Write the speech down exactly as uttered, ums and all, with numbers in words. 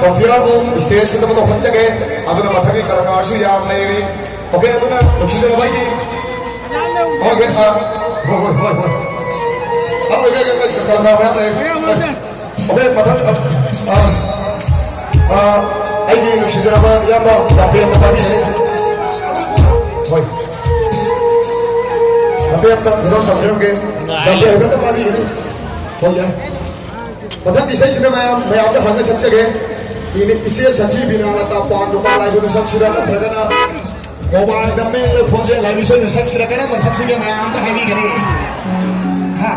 Trophy ꯑꯃꯨꯛ ꯁ꯭ꯇꯦꯖꯁꯤꯗ ꯑꯃꯨꯛ ꯇꯧꯍꯟꯖꯒꯦ꯫ ꯑꯗꯨꯅ ꯃꯊꯪꯒꯤ ꯀꯂꯥꯀꯥꯔꯁꯨ ꯌꯥꯝ ꯂꯩꯔꯤ꯫ ꯑꯣꯀꯦ, ꯑꯗꯨꯅ ꯅꯨꯡꯁꯤꯖꯔꯕ ꯑꯩꯒꯤ, ꯑꯣꯀꯦ, ꯑ, ꯍꯣꯏ, ꯍꯣꯏ, ꯍꯣꯏ, ꯍꯣꯏ꯫ ꯑ, ꯑꯣꯀꯦ, ꯑꯣꯀꯦ, ꯑꯣꯀꯦ, ꯀꯂꯥꯀꯥꯔ ꯃꯌꯥꯝ ꯂꯩꯔꯤ꯫ ꯑꯣꯀꯦ, ꯃꯊꯪ, ꯑ, ꯑ, ꯑ, ꯑꯩꯒꯤ ꯅꯨꯡꯁꯤꯖꯔꯕ ꯏꯌꯥꯝꯕ ꯖꯥꯄꯦꯟ ꯑꯃ ꯄꯥꯏꯕꯤꯁꯤ꯫ ꯍꯣꯏ꯫ ꯖꯥꯄꯦꯟ ꯑꯝꯇ ꯍꯦꯔꯣ ꯇꯝꯖꯔꯝꯒꯦ꯫ ꯖꯥꯄꯦꯟ ꯍꯦꯔꯣ ꯄꯥꯏꯕꯤꯒꯅꯤ꯫ ꯍꯣꯏ, ꯌꯥꯏ꯫ ꯃꯊꯪꯒꯤ ꯏꯁꯩꯁꯤꯅ ꯃꯌꯥꯝ, ꯃꯌꯥꯝꯗ ꯍꯪꯉ ꯁꯛꯆꯒꯦ꯫ ꯏꯅꯤ-, ꯏꯆꯦ ꯁꯈꯤ ꯕꯤꯅꯥꯂꯇꯥ ꯄꯥꯟ ꯗꯨꯀꯥꯟ ꯂꯥꯏꯁꯣꯟꯗ ꯁꯛꯁꯤꯔꯥ ꯅꯠꯇ꯭ꯔꯒꯅ ꯃꯣꯕꯥꯏꯜꯗ ꯃꯦꯠꯂ ꯈꯣꯟꯖꯦꯜ ꯍꯥꯏꯕ ꯏꯁꯩꯗ ꯁꯛꯁꯤꯔꯥ, ꯀꯔꯝꯕ ꯁꯛꯁꯤꯒꯦ ꯃꯌꯥꯝꯗ ꯍꯥꯏꯕꯤꯒꯅꯤ꯫ ꯍꯥ?